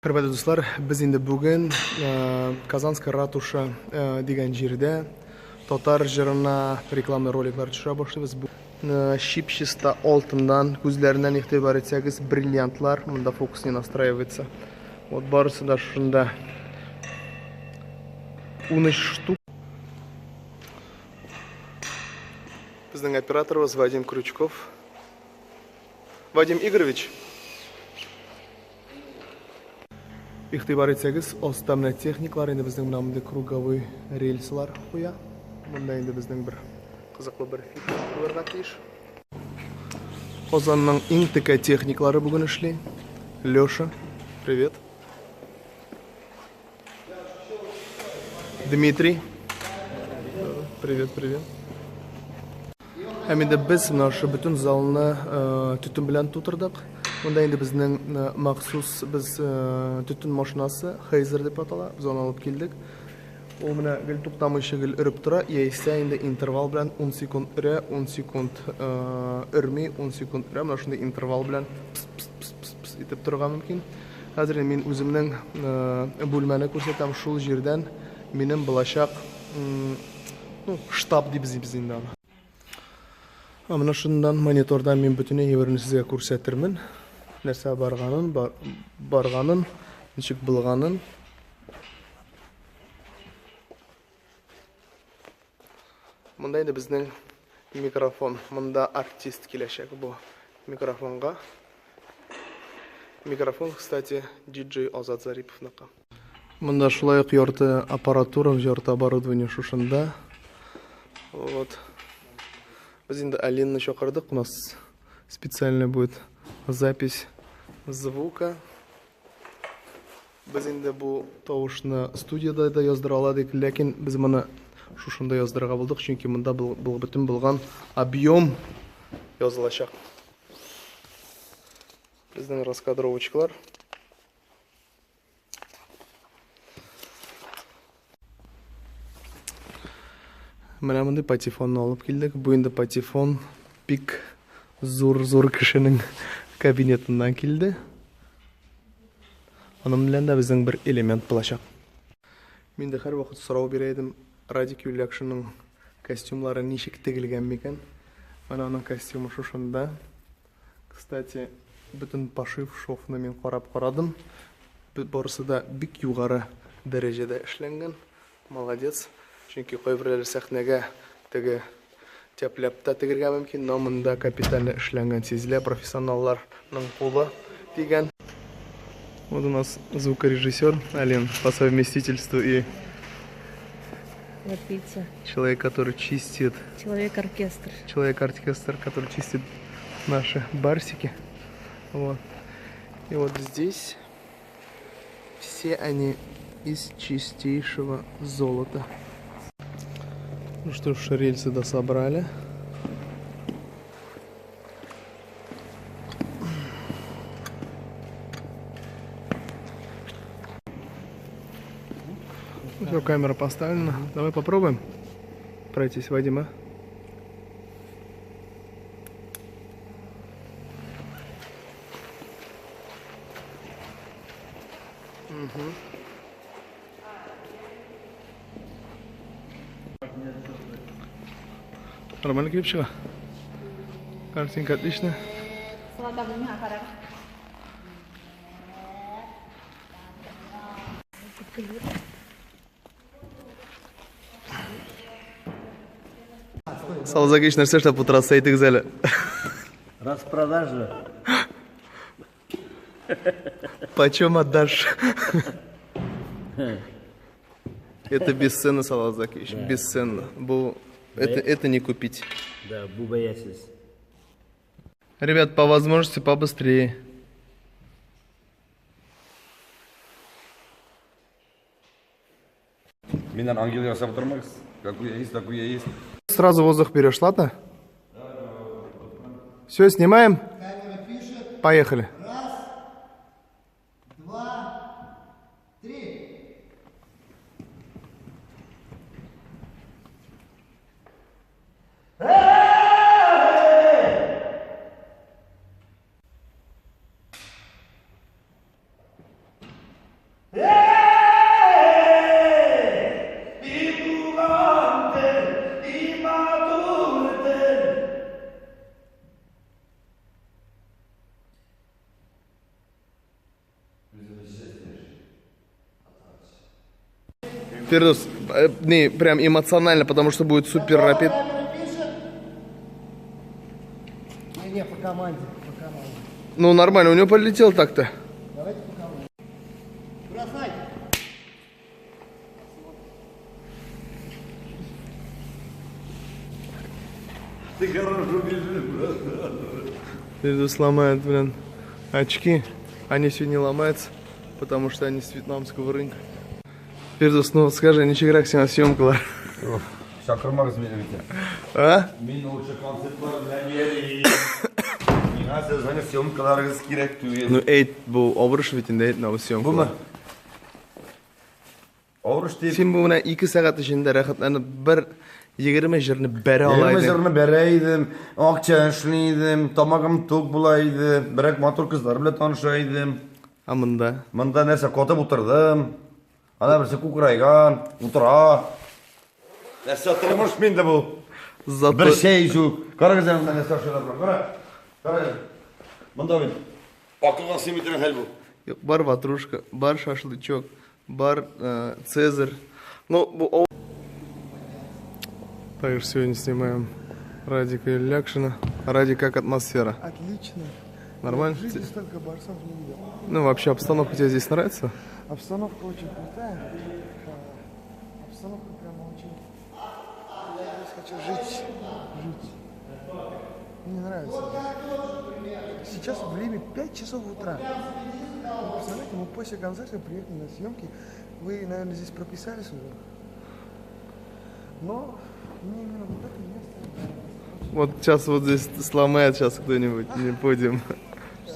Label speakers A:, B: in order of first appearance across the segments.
A: Хөрмәтле дуслар, без инде бүген Казанская ратуша дигән җирдә татар җырына рекламный роликлар төшерә башлыйбыз. Чип-чиста алтыннан, күзләреннән игътибар итсәгез, бриллиантлар, монда фокус не настраивается. Вот барысы да шушында 13 штук. Безнең операторыбыз Вадим Крючков. Вадим Игоревич. Игътибар итсәгез, аста менә техниклар инде безнең менә мондый круговой рельслар куя. Монда инде безнең бер кызыклы бер фитнес булырга тиеш. Казанның иң текә техниклары бүген эшли. Леша, привет. Дмитрий. Привет, привет. Һәм инде без менә шушы бөтен залны төтен белән тутырдык. Монда инде безнең махсус без төтен машинасы Хейзер дип атала. Без аны алып килдек. Ул менә гел туктамыйча гел өреп тора, яисә инде интервал белән 10 секунд өрә, 10 секунд өрми, 10 секунд өрә. Менә шундый интервал белән пс пс пс пс пс итеп торырга мөмкин. Хәзер мин үземнең бүлмәне күрсәтәм. Шул җирдән минем булачак, ну, штаб дибез без инде аны. Ә менә шуннан монитордан мин бөтен әйберне сезгә күрсәтермен. Нәрсә барганын, бар, барганын, ничек булганын. Монда инде безнең микрофон. Монда артист киләчәк бу микрофонга. Микрофон, кстати, диджей Азат Зариповныкы. Монда шулай ук ярты аппаратура, ярты оборудование шушында. Вот. Без инде Алинны чакырдык, у нас специально будет запись звука. Без инде бу тавышны студияда да яздыра аладык, ләкин без моны шушында яздырырга булдык, чөнки монда бөтен булган объем язылачак. Безнең раскадровочкалар. Менә мондый патефонны алып килдек. Бу инде патефон бик зур-зур кешенең кабинетыннан килде. Аның белән дә безнең бер элемент булачак. Мин дә һәрвакыт сорау бирә идем, Радик Юльякшинның костюмлары ничек тегелгән микән? Менә аның костюмы шушында. Кстати, бөтен пошив шовны мин карап карадым. Барысы да бик югары дәрәҗәдә эшләнгән. Молодец. Чөнки кайберләре сәхнәгә теге тәп-ляп та тегергә мөмкин, но монда капитально эшләнгән сизелә, профессионалларның кулы тигән. Вот у нас звукорежиссер Алин по совместительству и
B: Вот видите.
A: Человек, который чистит.
B: Человек-оркестр.
A: Человек-оркестр, который чистит наши барсики. Вот. И вот здесь все они из чистейшего золота. Ну что ж, рельсы дособрали. Все, камера поставлена. Давай попробуем пройтись, Вадим, а? Угу. Нормально килеп чыга. Картинка отличная. Салзагич нәрсә эшләп утырасыз, әйтегез әле.
C: Распродажа.
A: Почем отдашь? Это бесценно, Салават Закиевич, бесценно. Бу, это не купить.
C: Да, бу бәясез.
A: Ребят, по возможности побыстрее.
D: Миннән ангел ясап тормагыз. Какой я есть, такой я есть.
A: Сразу воздух берешь, ладно? Все, снимаем? Поехали.
E: Раз, два, три.
A: Фирдус, не, прям эмоционально, потому что будет супер рапид.
E: Не, по команде, по команде.
A: Ну, нормально, у него полетел так-то.
E: Давайте по команде. Бросай!
D: Ты хорошо бежишь, брат.
A: Фирдус ломает, блин, очки. Они сегодня ломаются, потому что они с вьетнамского рынка. Фирдус, ну скажи, ничегрәк сиңа съемкалар?
D: Чакырмагыз мине бит.
A: А?
D: Мин лучше концертлар белән йөрим. Миңа сезнең съемкаларыгыз кирәк түгел.
A: Ну, әйт, бу авырыш бит инде, әйт, бу съемкалар.
D: Бумы? Авырыш дип.
A: Син бу менә 2 сәгать эчендә рәхәтләнеп бер 20 җырны бәрә ала
D: 20
A: идең.
D: җырны бәрә идем, акча эшли идем, тамагым тук була иде, берәк матур кызлар белән таныша идем.
A: А монда?
D: Монда нәрсә катып утырдым. Ана берсе кукрайган, утыра. Нәрсә тормыш миндә бу?
A: Зато...
D: Бер шәй юк. Карагыз әле монда нәрсә ашыйлар белән. Кара. Кара. Монда бит. Акылга сыймый торган хәл бу.
A: Юк, бар ватрушка, бар шашлычок, бар цезарь. Ну, бу... Также сегодня снимаем Радика Ильякшина. Радик, как атмосфера?
E: Отлично.
A: Нормально?
E: В жизни столько борцов не видел.
A: Ну, вообще, обстановка тебе здесь нравится?
E: Обстановка очень крутая. Обстановка прямо очень... Я здесь хочу жить. Жить. Мне нравится здесь. Сейчас время 5 часов утра. Вы представляете, мы после концерта приехали на съемки. Вы, наверное, здесь прописались уже. Но мне именно вот это место нравится.
A: Вот сейчас вот здесь сломает сейчас кто-нибудь, не будем.
E: Я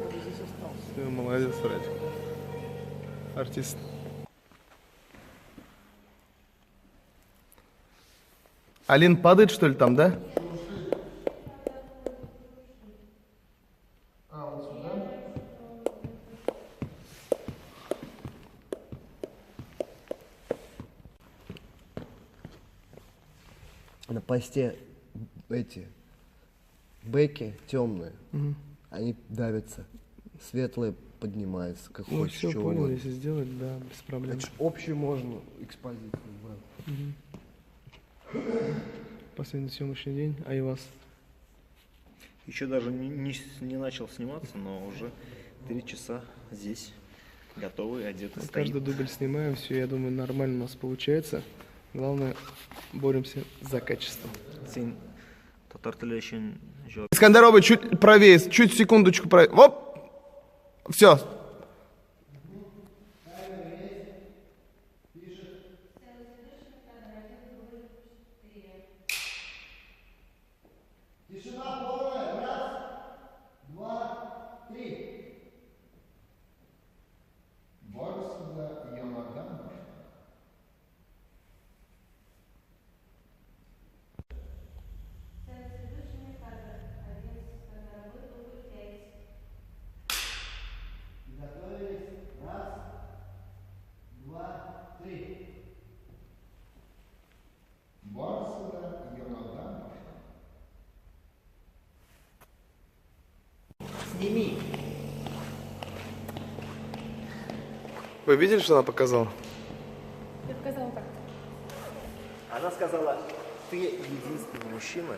E: бы здесь остался.
A: Все, молодец, Радик. Артист. Алин падает, что ли, там, да? А, вот сюда.
F: На посте эти бэки темные, они давятся, светлые поднимаются, как
A: Ну,
F: хочешь,
A: все,
F: чего
A: понял,
F: угодно.
A: если сделать, да, без проблем.
F: Это ж общую можно экспозицию брать.
A: Последний съемочный день, а и вас?
G: Еще даже не начал сниматься, но уже 3 часа здесь, готовый, одетый, стоит.
A: Каждый дубль снимаем, все, я думаю, нормально у нас получается. Главное, боремся за качество.
G: Син татар теле өчен җавап
A: Искандер абый, чуть правее, чуть секундочку правее. Оп! Все.
E: Тишина полная. Раз, два, три.
H: Барысы да яңадан башлана.
E: Приготовились. Раз, два, три.
H: Барысы да яңадан башлана.
G: Сними.
A: Вы видели, что она показала?
B: Я показала так.
G: Она сказала, ты единственный мужчина,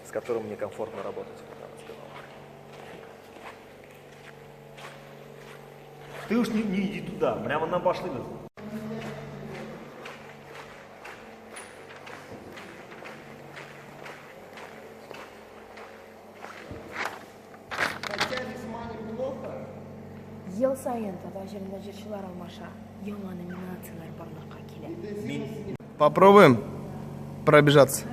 G: с которым мне комфортно работать. Она сказала. Ты уж не иди туда, прямо на башлы.
E: Хотя весьма неплохо.
I: Ел саен татар җырында җырчылар алмаша, яңа номинацияләр барлыкка килә.
A: Попробуем пробежаться.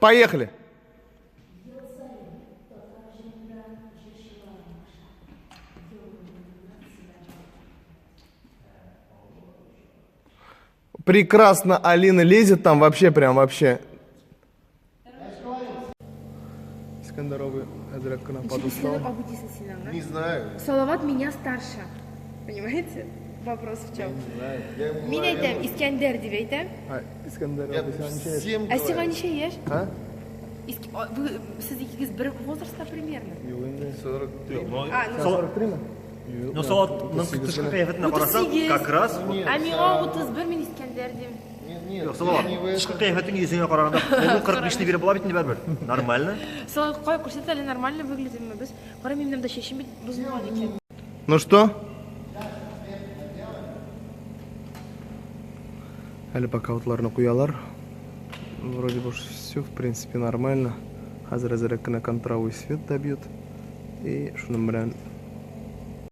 A: Поехали! Прекрасно Алина лезет там вообще прям вообще. Искәндәр абый әзрәк кенә подустал.
B: Искәндәр абый дисең син аңа.
E: Не знаю.
B: Салават меня старше. Понимаете? Вопрос в чем?
E: Я ему
B: Мин
E: говорил.
B: әйтәм, Искәндәр дип әйтәм.
A: А, Искәндәр
E: Я
A: абый, сиңа ничә яшь?
E: всем
B: Ә сиңа
E: говорю.
B: ничә яшь?
A: А?
B: Вы, сез икегез бер возрастта примерно.
A: Юк инде.
E: 43.
G: Но,
B: А, ну,
A: 43 ме?
G: но Салаватның тышкы кыяфәтенә карасаң,
B: 38.
G: как раз
B: Ә миңа 31 мин Искәндәр дим.
E: Нет, нет,
G: Юк, Салават,
E: я не в этом.
G: тышкы кыяфәтең йөзеңә караганда, ул 45 не биреп була бит инде барыбер. Нормально.
B: Салават, кая күрсәт әле нормально выглядим мы без. Кара минем дә чәчем бит бозылган икән.
A: Ну что? Әле пока утларны куялар. Вроде бы все, в принципе, нормально. Хәзер әзрәк кенә контровый свет добьют. И шуның белән